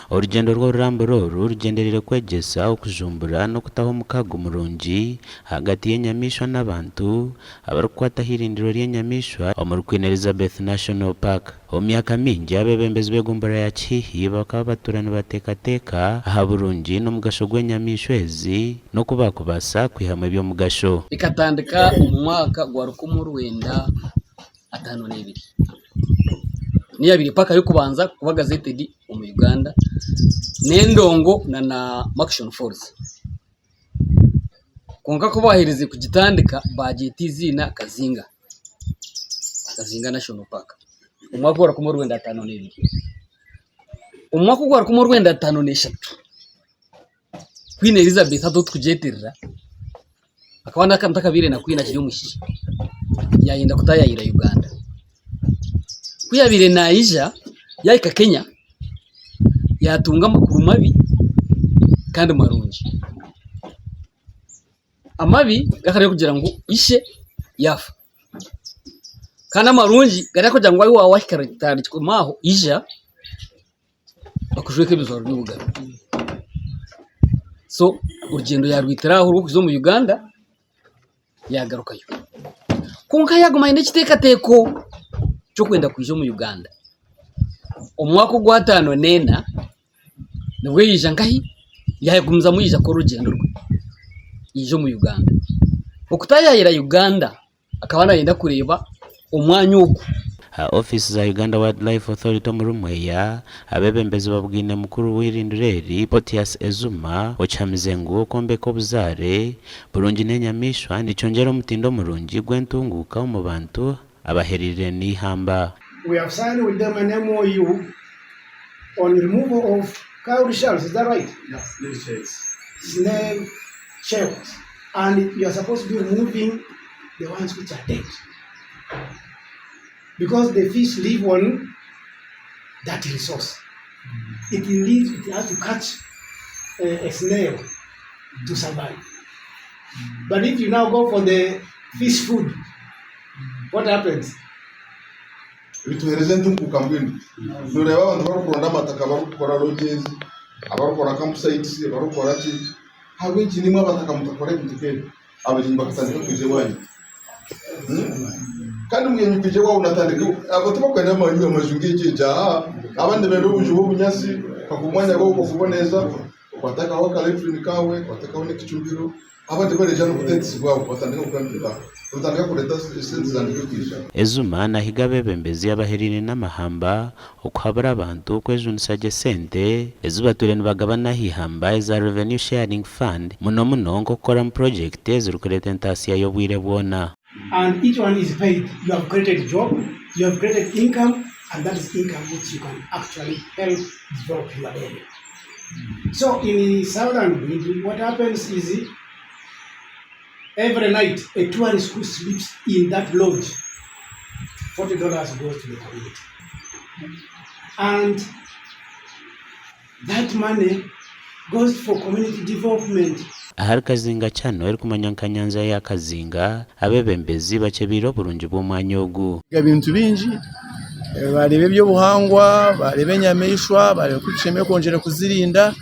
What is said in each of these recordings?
Orugyendo rw'orurambura oru rugyendereire kwegyesa, okujumbura n'okutaho omukago murungi ahagati y'enyamaishwa n'abantu abarikukwata aha irindiro ry'enyamaishwa omuri Queen Elizabeth National Park. Omu myaka mingi, abeebembezi b'egomborora ya Kihihi bakaba batuura nibateekateeka aha burungi n'omugasho gw'enyamaishwa ezi n'oku baakubaasa kwihamu eby'omugasho. Ekatandika omu mwaka gwa 1952. Niyo yaabaire paaka y'okubanza kuba gazetted omu Uganda n'endongo na Murchison Falls. Kwonka ku baaherize kugitandika baagyeta eiziina Kazinga, Kazinga National Park omu mwaka ogwa 1952. Omu mwaka ogwa 1953 Queen Elizabeth hati ou turikugyeterera akaba atakabaire na Queen akiri omwishiki yaayenda kutaayaayira Uganda. Ku yaabaire naija yaahika Kenya yaatunga amakuru mabi kandi marungi. Amabi gakaba gari agokugira ngu ishe yaafa kandi amarungi gari agokugira ngu ahu waaba waahika aho ija bakujweke ebijwaro by'obugabe. So orugyendo yaarwitira aho orw'okuza omu Uganda yaagarukayo. Kwonka yaaguma aine ekiteekateeko ky'okwenda kwija omu Uganda. Omu mwaka ogw'ataano n'ena nibwo yaija nkahi? Yaagumizamu yaija kukora orugyendo rwe, yaija omu Uganda. Okutaayaayira Uganda akaba naayenda kureeba omwanya ogu. Aha ofiisi za Uganda Wildlife Authority omuri Mweya, abeebembezi babwine mukuru w'eirindiro eri, Potius Ezuma, okihamize ngu okwombeka obuzaare burungi n'enyamaishwa nikyongyera omutindo murungi gw'entunguuka omu bantu abahereire n'eihamba. We have signed with them an MOU on removal of cowrie shells, is that right? Yeah, snail shells. Snail shells. And you are supposed to be removing the ones which are dead. Because the fish live on that resource. It lives, it has to catch a, a snail to survive. But if you now go for the fish food, what happens? Bituheereza entunguuka mbwenu. Nooreeba abantu barikuronda amataka barikukora lodges, abarikukora camp sites, abarikukora ki, ahabw'enki naimwe abataka mutakora ebintu nk'ebyo? Abagyenyi bakatandika kwija owaanyu. Kandi omugyenyi kwija owaawe natandika, abo tibakwenda amaju amaju ng'egi egi aa, abandi nibenda obuju bw'obunyaatsi, okaha omwanya gwawe okaguboneza, okwatakaho akaleturini kaawe, okwatakaho n'ekicumbiro. Abandi bareija n'obutentisi bwabo batandika kukampinga otandika kureeta esente zitandike kwija. Ezuma nahiga abeebembezi abahereire n'amahamba okuhabura abantu kwejunisa gye sente ezi batwire nibagabana aha ihamba eza Revenue Sharing Fund muno muno nk'okukoramu purogyekiti ezirikureeta entaasya y'obwire bwona. And each one is paid, you have created job, you have created income and that is income which you can actually help develop your area. So in southern Bwindi what happens is every night a tourist who sleeps in that lodge $40 goes to the community. And that money goes for community development. Ahari Kazinga Channel erikumanywa nka Nyanza ya Kazinga, abeebembezi bakyebeire oburungi bw'omwanya ogu. Ebintu bingi bareeba eby'obuhangwa, bareeba enyamaishwa, bareeba oku tushemereire kwongyera kuzirinda,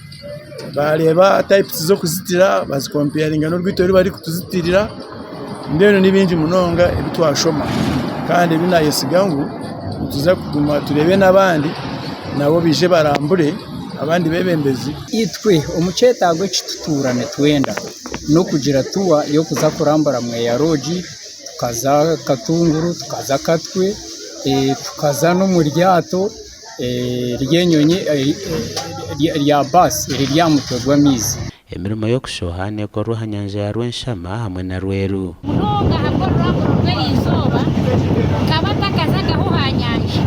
bareeba types z'okuzitira bazikompeyaringa n'orwiito oru barikutuzitirira, mbwenu ni bingi munonga ebi twashoma kandi ebi nayesiga ngu nituza kuguma tureebe n'abandi nabo baije barambure abandi bebembezi. Itwe omu kyetaago eki tutuura nitwenda n'okugira tuwa y'okuza kurambura Mweya Lodge. Tukaza Katunguru, tukaza Katwe, tukaza n'omu ryato ry'enyonyi rya baasi eriri aha mutwe gw'amaizi. Emirimo y'okushoha neekorwa aha nyanja ya Rwenshama hamwe na Rweru. Munonga ahabw'oruramburo rw'erizooba, nkaba ntakazagaho aha nyanja.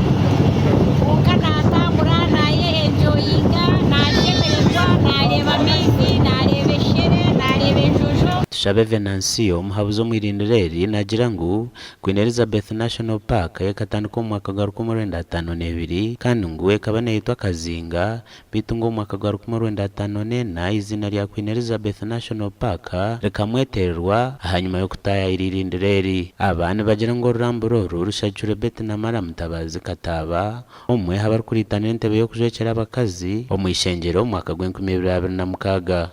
Kwonka naatambura naayehenjoyinga, naashemererwa, naareeba amaizi, naareeba eshere, naareeba enjojo. Katushabe Venancio, omuhabuzi omu irindiro eri naagira ngu Queen Elizabeth National Park ekatandika omu mwaka gwa 1952 kandi ngu ekaba neeyetwa Kazinga beitu ngu omu mwaka gwa 1954 eiziina rya Queen Elizabeth National Park rikamwetererwa ahanyima y'okutaayaayira eirindiro eri. Aba nibagira ngu oruramburo oru rushagikirwe Betty Namara Mutabazi Kataaba omwe aha barikuriitanira entebe y'okujwekyera abakazi omu ishengyero omu mwaka gw'enkumi ibiri abiri na mukaaga.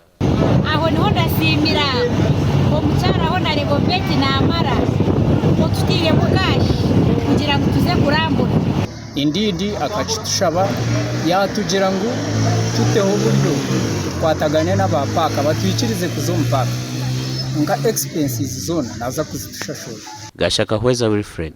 Aho niho ndasiimira omukyara Honorable Betty Namara otutairemu cash kugira ngu tuze kurambura. Indeed akakitushaba yatugira ngu tuteho oburyo tukwatagane n'aba paaka batwikirize kuza omu paaka nka expenses zoona naza kuzitushashura. Gashakahweza Wilfred.